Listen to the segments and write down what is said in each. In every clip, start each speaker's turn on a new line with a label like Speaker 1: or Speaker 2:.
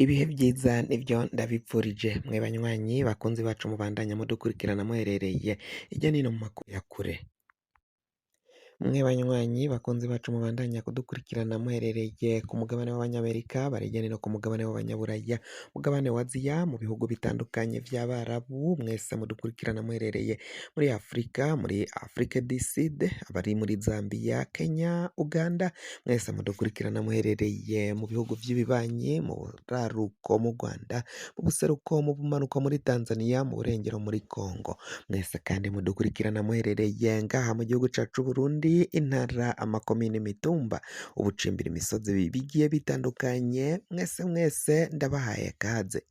Speaker 1: Ibihe vyiza nivyo ndabipfurije mwe banywanyi bakunzi bacu mubandanya mudukurikirana muherereye irya nino mu makungu ya kure. Mwe banywanyi bakunzi bacu mubandanya kudukurikirana muherereye ku mugabane w'abanyamerika, bari hirya no ku mugabane w'abanyaburaya, mugabane wa Aziya, mu bihugu bitandukanye vy'Abarabu, mwese mudukurikirana muherereye muri Afrika, muri Afrique du Sud, abari muri Zambia, Kenya, Uganda, mwese mudukurikirana muherereye mu bihugu vy'ibibanyi, mu buraruko mu Rwanda, mu buseruko, mu bumanuko muri Tanzania, mu burengero muri Congo. Mwese kandi mudukurikirana muherereye ngaha mu gihugu cacu c'Uburundi, intara, amakomine, imitumba, ubucimbira, imisozi bigiye bitandukanye, mwese mwese ndabahaye kaze.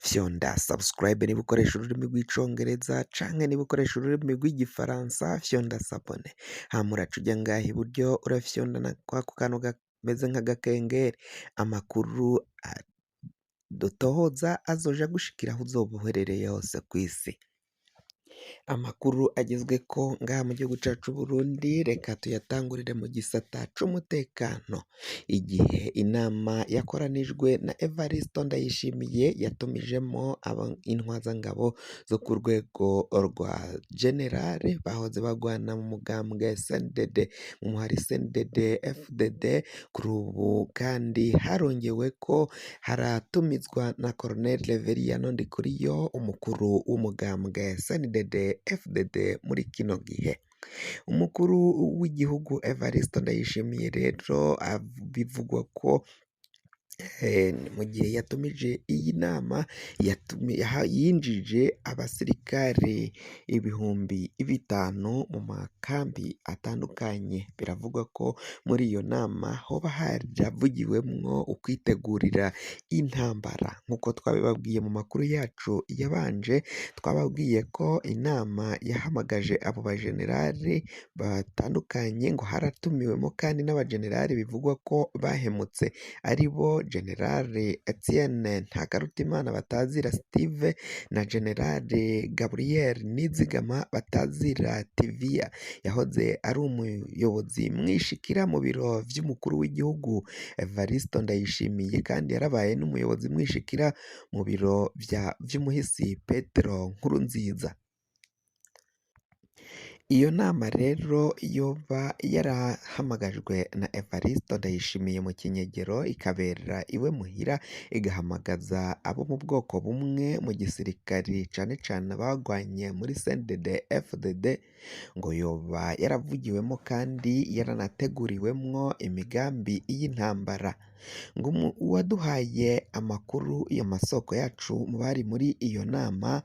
Speaker 1: Fyonda subscribe niba ukoresha ururimi rw'icongereza canke niba ukoresha ururimi rw'igifaransa, fyonda s'abonner. Hama uraca uja ngaha iburyo, urafyonda na kwako kantu kameze nk'agakengeri, amakuru dutohoza azoja agushikira aho uzoba uherereye hose kw'isi. Amakuru agezweko ngaha mu gihugu cacu c'Uburundi, reka tuyatangurire mu gisata c'umutekano. Igihe inama yakoranijwe na Evaristo Ndayishimiye yatumijemo intwazangabo zo ku rwego rwa generale bahoze bagwana mu mugambwe CNDD, mu muhari CNDD FDD, kuri ubu kandi harongeweko haratumizwa na Colonel Reveriyano Ndikuriyo, umukuru w'umugambwe CNDD FDD muri kino gihe. Umukuru w'igihugu Evariste Ndayishimiye rero bivugwa ko mu gihe yatumije iyi nama yinjije abasirikare 5000 mu makambi atandukanye. Biravugwa ko muri iyo nama hoba haravugiwemwo ukwitegurira intambara. Nk'uko twabibabwiye mu makuru yacu yabanje, twababwiye ko inama yahamagaje abo bajenerali batandukanye, ngo haratumiwemo kandi n'abajenerali bivugwa ko bahemutse, ari bo Generale Etienne Ntakarutimana batazira Steve na Generale Gabriel Nizigama batazira Tivia, yahoze ari umuyobozi mwishikira mu biro vy'umukuru w'igihugu Evaristo Ndayishimiye, kandi yarabaye n'umuyobozi mwishikira mu biro vy'umuhisi Petero Nkurunziza. Iyo nama rero yoba yarahamagajwe na Evaristo Ndayishimiye mu kinyegero, ikabera iwe muhira, igahamagaza abo mu bwoko bumwe mu gisirikari, cane cane abagwanye muri CNDD FDD, ngo yoba yaravugiwemo kandi yaranateguriwemwo imigambi y'intambara. Ngo uwaduhaye amakuru y'amasoko yacu mu bari muri iyo nama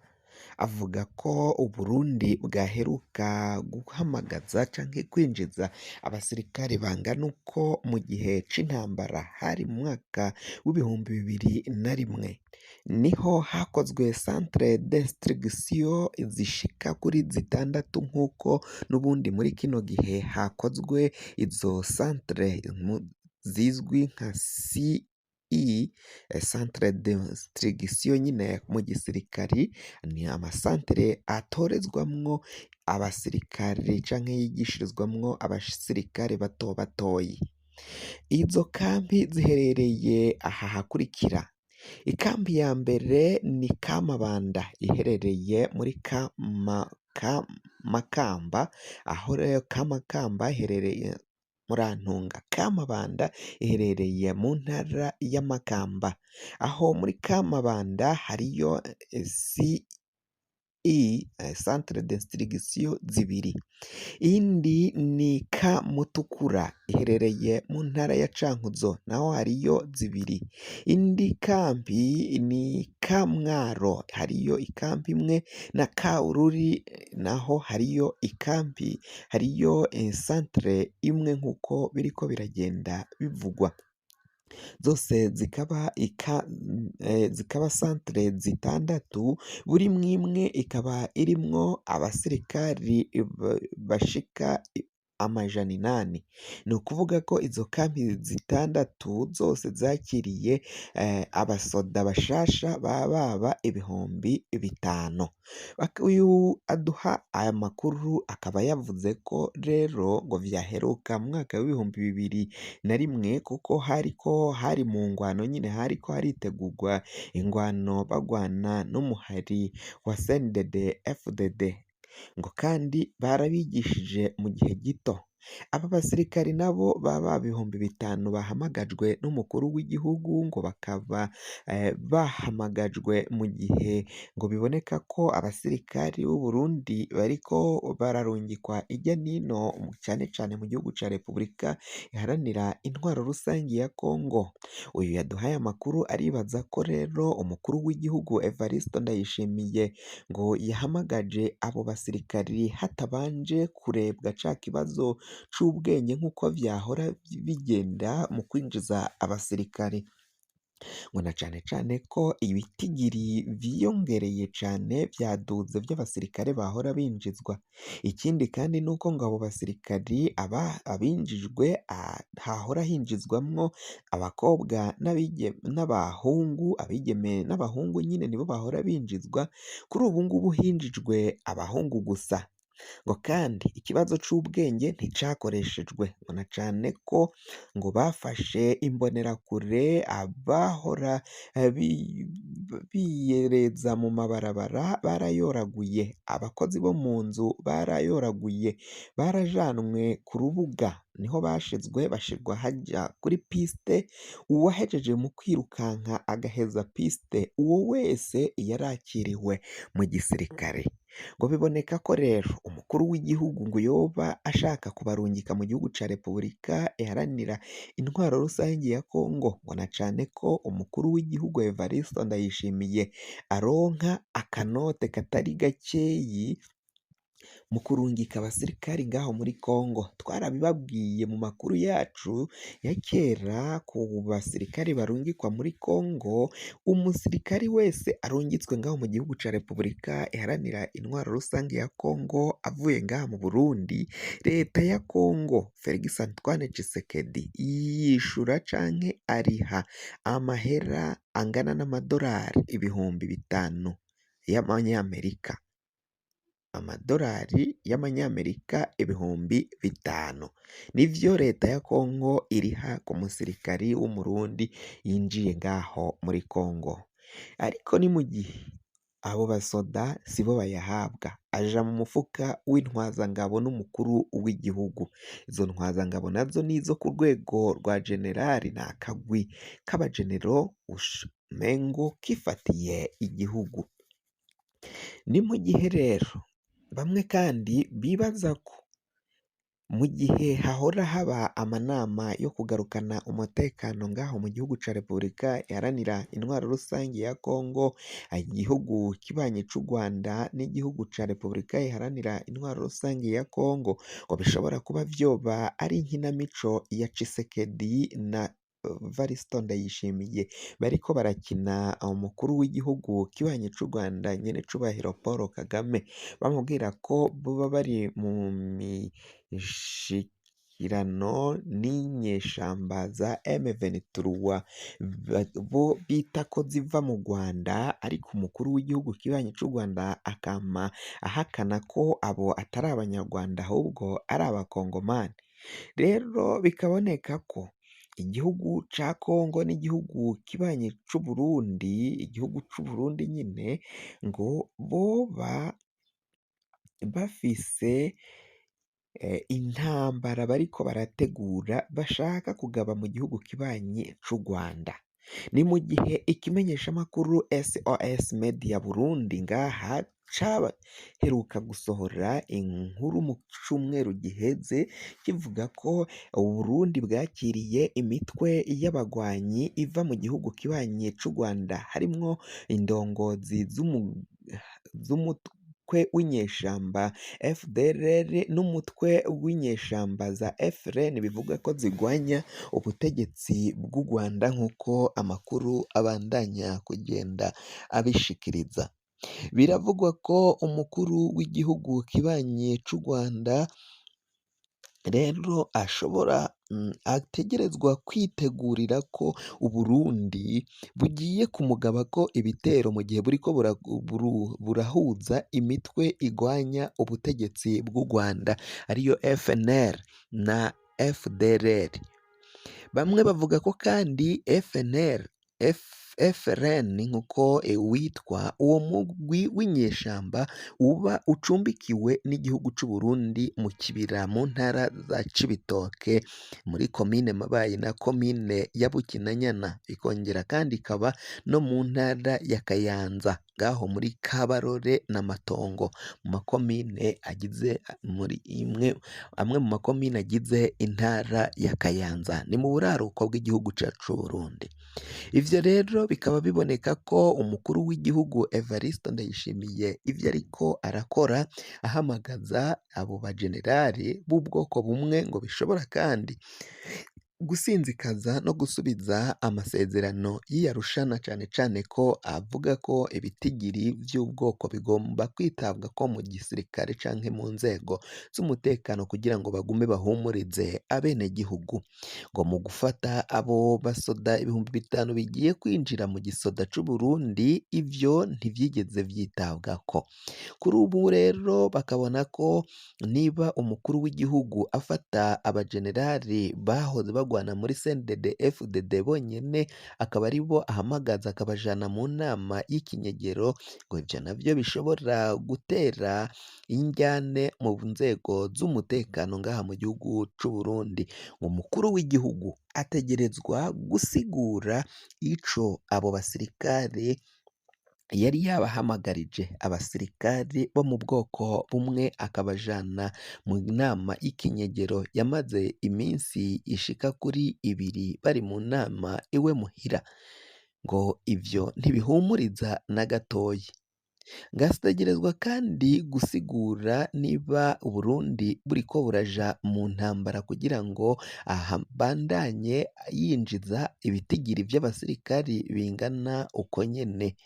Speaker 1: avuga ko Uburundi bwaheruka guhamagaza canke kwinjiza abasirikare bangana uko mu gihe c'intambara, hari mu mwaka w'2001. Niho hakozwe centre d'instruction zishika kuri zitandatu, nk'uko n'ubundi muri kino gihe hakozwe izo centre zizwi nka CI, centre d'instruction nyine mu gisirikari, ni amasantere atorezwamwo abasirikare canke yigishirizwamwo abasirikare bato batoyi. Izo kampi ziherereye aha hakurikira: ikambi ya mbere ni Kamabanda, iherereye muri Makamba, aho rero Kamakamba iherereye Murantunga. Kamabanda iherereye mu ntara ya Makamba, aho muri Kamabanda hariyo CI, centre d'instruction zibiri. Iyindi ni Kamutukura, iherereye mu ntara ya Cankuzo, naho hariyo zibiri. Indi kambi ni Kamwaro, hariyo ikambi imwe, na Kabururi, naho hariyo ikambi, hariyo centre imwe, nk'uko biriko biragenda bivugwa. Zose zikaba centre zitandatu, buri mwimwe ikaba irimwo abasirikari bashika 800. Ni ukuvuga ko izo kampi zitandatu zose zakiriye abasoda bashasha baba 5000. Uyu aduha aya makuru akaba yavuze ko rero ngo vyaheruka mu mwaka w'2001, kuko hariko hari mu ngwano nyine, hariko haritegurwa ingwano bagwana n'umuhari wa CNDD FDD, ngo kandi barabigishije mu gihe gito. Aba basirikari nabo baba 5000 bahamagajwe n'umukuru w'igihugu, ngo bakaba bahamagajwe mu gihe ngo biboneka ko abasirikari b'u Burundi bariko bararungikwa irya nino, cane cane mu gihugu ca Repubulika Iharanira Intwaro Rusangi ya Kongo. Uyu yaduhaye amakuru aribaza ko rero umukuru w'igihugu Evariste Ndayishimiye ngo yahamagaje abo basirikari hatabanje kurebwa ca kibazo c'ubwenge nk'uko vyahora bigenda mu kwinjiza abasirikari, ngo na cane cane ko ibitigiri vyiyongereye cane vyaduze vy'abasirikare bahora binjizwa. Ikindi kandi nuko ngo abo basirikari abinjijwe hahora hinjizwamwo abakobwa n'abahungu, abigeme n'abahungu nyine nibo bahora binjizwa, kuri ubu ngubu hinjijwe abahungu gusa. Ngo kandi ikibazo c'ubwenge nticakoreshejwe, ngo na cane ko ngo bafashe imbonerakure abahora biyereza mu mabarabara barayoraguye, abakozi bo mu nzu barayoraguye, barajanwe ku rubuga niho bashizwe, bashirwa haja kuri piste, uwahejeje mu kwirukanka agaheza piste uwo wese yarakiriwe mu gisirikare. Ngo biboneka ko rero umukuru w'igihugu ngo yoba ashaka kubarungika mu gihugu ca Repubulika Iharanira Intwaro Rusangi ya Kongo, ngo na cane ko umukuru w'igihugu Evariste Ndayishimiye aronka akanote katari gakeyi mu kurungika abasirikari ngaho muri Kongo. Twarabibabwiye mu makuru yacu ya kera ku basirikari barungikwa muri Kongo, umusirikari wese arungitswe ngaho mu gihugu ca Repubulika Iharanira Intwaro Rusangi ya Kongo avuye ngaha mu Burundi, leta ya Kongo Felix Antoine Tshisekedi yishura canke ariha amahera angana n'amadorari 5000 y'amanyamerika. Amadorari y'amanyamerika 5000 nivyo leta ya Kongo iriha ku musirikari w'umurundi yinjiye ngaho muri Kongo. Ariko ni mu gihe abo basoda sibo bayahabwa, aja mu mufuka w'intwazangabo n'umukuru w'igihugu. Izo ntwazangabo nazo nizo ku rwego rwa generali, ni akagwi k'abagenero umengo kifatiye igihugu. Ni mu gihe rero bamwe kandi bibaza ko mu gihe hahora haba amanama yo kugarukana umutekano ngaho mu gihugu ca Repubulika Iharanira Intwaro Rusangi ya Kongo, igihugu kibanyi c'u Rwanda n'igihugu ca Repubulika Iharanira Intwaro Rusangi ya Kongo, ngo bishobora kuba vyoba ari inkinamico ya Tshisekedi na Evariste Ndayishimiye bariko barakina umukuru w'igihugu kibanyi c'u Rwanda nyenecubahiro Paul Kagame, bamubwira ko boba bari mu mishikirano n'inyeshamba za M23 bo bita ko ziva mu Rwanda, ariko umukuru w'igihugu kibanyi c'u Rwanda akama ahakana ko abo atari abanyarwanda ahubwo ari abakongomani. Rero bikaboneka ko igihugu ca Kongo n'igihugu kibanyi c'u Burundi, igihugu c'u Burundi nyine ngo boba bafise intambara bariko barategura bashaka kugaba mu gihugu kibanyi c'u Rwanda. Ni mu gihe ikimenyeshamakuru SOS Media Burundi ngaha caheruka gusohora inkuru mu cumweru giheze kivuga ko Uburundi bwakiriye imitwe y'abagwanyi iva mu gihugu kibanyi c'u Rwanda, harimwo indongozi z'umutwe w'inyeshamba FDLR n'umutwe w'inyeshamba za FRN, bivuga ko zigwanya ubutegetsi bw'u Rwanda nk'uko amakuru abandanya kugenda abishikiriza. Biravugwa ko umukuru w'igihugu kibanyi c'u Rwanda Rero ashobora ategerezwa kwitegurira ko Uburundi bugiye kumugabako ibitero mu gihe buriko burahuza imitwe igwanya ubutegetsi bw'u Rwanda ariyo FNL na FDLR. Bamwe bavuga ko kandi FNL FRN nkuko witwa uwo mugwi w'inyeshamba uba ucumbikiwe n'igihugu c'Uburundi mu Kibira mu ntara za Cibitoke muri komine Mabayi na komine ya Bukinanyana, ikongera kandi ikaba no mu ntara ya Kayanza ngaho muri Kabarore na Matongo mu makomine agize muri imwe amwe mu makomine agize intara ya Kayanza, ni mu buraruko bw'igihugu cacu c'Uburundi. Ivyo rero bikaba biboneka ko umukuru w'igihugu Evariste Ndayishimiye ivyo ariko arakora ahamagaza abo bajenerali b'ubwoko bumwe ngo bishobora kandi gusinzikaza no gusubiza amasezerano y'i Arusha na cane cane ko avuga ko ibitigiri vy'ubwoko bigomba kwitabwako mu gisirikare canke mu nzego z'umutekano kugira ngo bagume bahumurize abenegihugu. Ngo mu gufata abo basoda 5000 bigiye kwinjira mu gisoda c'Uburundi, ivyo ntivyigeze vyitabwako. Kuri ubu rero bakabona ko niba umukuru w'igihugu afata abajenerali bahoze bagwana muri CNDD FDD bonyene akaba aribo ahamagaza akabajana mu nama y'ikinyegero, ngo ivyo navyo bishobora gutera injyane mu nzego z'umutekano ngaha mu gihugu c'Uburundi. Ngo umukuru w'igihugu ategerezwa gusigura ico abo basirikare yari yabahamagarije, abasirikare bo mu bwoko bumwe akabajana mu nama y'ikinyegero yamaze iminsi ishika kuri ibiri bari mu nama iwe muhira, ngo ivyo ntibihumuriza na gatoyi. Ngategerezwa kandi gusigura niba Uburundi buriko buraja mu ntambara kugira ngo abandanye yinjiza ibitigiri vy'abasirikari bingana uko nyene,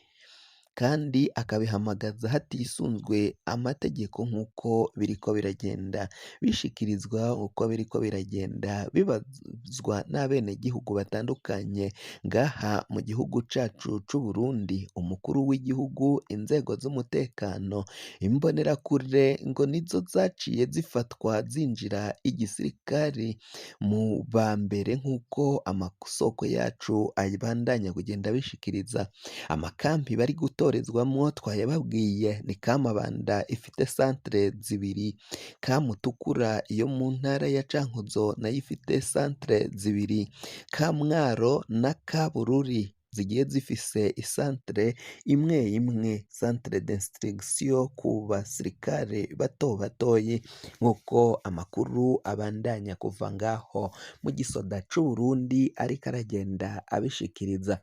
Speaker 1: kandi akabihamagaza hatisunzwe amategeko nk'uko biriko biragenda bishikirizwa, uko biriko biragenda bibazwa n'abenegihugu batandukanye ngaha mu gihugu cacu c'Uburundi. Umukuru w'igihugu, inzego z'umutekano, imbonerakure ngo nizo zaciye zifatwa zinjira igisirikari mu ba mbere nk'uko amasoko yacu abandanya kugenda abishikiriza. Amakampi bari gutorezwamwo twayababwiye ni Kamabanda ifite santere zibiri, Kamutukura yo mu ntara ya Cankuzo nayo ifite santere zibiri, Kamwaro na Kabururi zigiye zifise isantere imwe imwe, centre d'instruction ku basirikare bato batoyi, nk'uko amakuru abandanya kuva ngaho mu gisoda c'Uburundi ariko aragenda abishikiriza.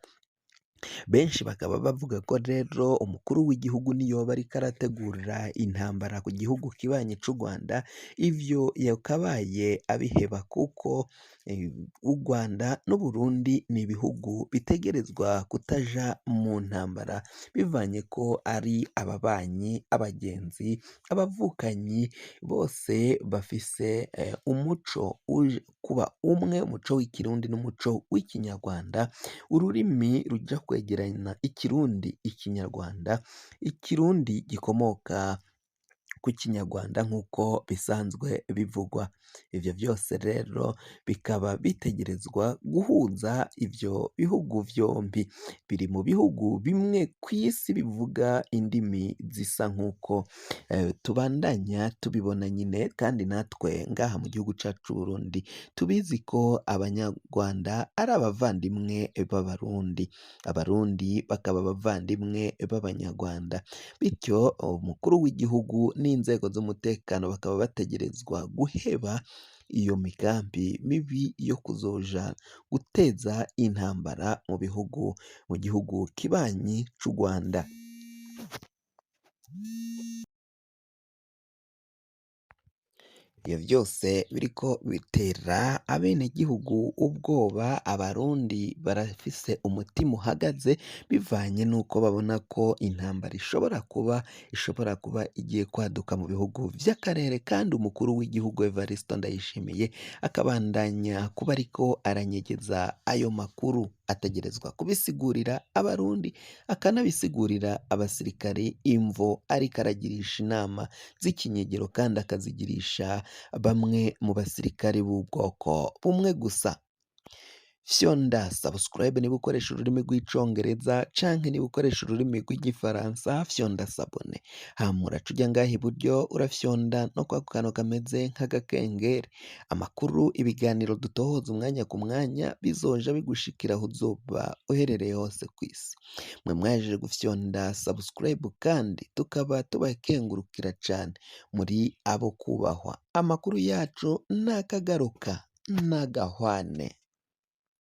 Speaker 1: Benshi bakaba bavuga ko rero umukuru w'igihugu niyoba ariko arategura intambara ku gihugu kibanyi c'u Rwanda, ivyo yakabaye abiheba kuko u Rwanda n'Uburundi ni ibihugu bitegerezwa kutaja mu ntambara bivanye ko ari ababanyi, abagenzi, abavukanyi bose bafise umuco kuba umwe, umuco w'ikirundi n'umuco w'ikinyarwanda, ururimi ruja kwegerana ikirundi ikinyarwanda, ikirundi gikomoka ku kinyarwanda nk'uko bisanzwe bivugwa. Ivyo vyose rero bikaba bitegerezwa guhuza ivyo bihugu vyombi, biri mu bihugu bimwe kw'isi bivuga indimi zisa nk'uko tubandanya tubibona nyine, kandi natwe ngaha mu gihugu cacu c'Uburundi tubizi ko abanyarwanda ari abavandimwe b'abarundi, abarundi bakaba abavandimwe b'abanyarwanda, bityo umukuru w'igihugu n'inzego z'umutekano bakaba bategerezwa guheba iyo migambi mibi yo kuzoja guteza intambara mu bihugu, mu gihugu kibanyi c'u Rwanda. Ivyo vyose biriko bitera abenegihugu ubwoba, abarundi barafise umutima uhagaze bivanye n'uko babona ko intambara ishobora kuba igiye kwaduka mu bihugu vy'akarere, kandi umukuru w'igihugu Evariste Ndayishimiye akabandanya kuba ariko aranyegeza ayo makuru. Ategerezwa kubisigurira abarundi, akanabisigurira abasirikari imvo ariko aragirisha inama z'ikinyegero kandi akazigirisha bamwe mu basirikari b'ubwoko bumwe gusa. Fyonda subscribe niba ukoresha ururimi rw'icongereza, canke niba ukoresha ururimi rw'igifaransa fyonda s'abonner. Hama uraca uja ngaha iburyo, urafyonda no kwako kantu kameze nk'agakengeri. Amakuru, ibiganiro dutohoza umwanya ku mwanya bizoja bigushikira aho uzoba uherereye hose kw'isi. Mwe mwahejeje gufyonda subscribe kandi tukaba tubakengurukira cane, muri abo kubahwa. Amakuru yacu nakagaruka n'agahwane.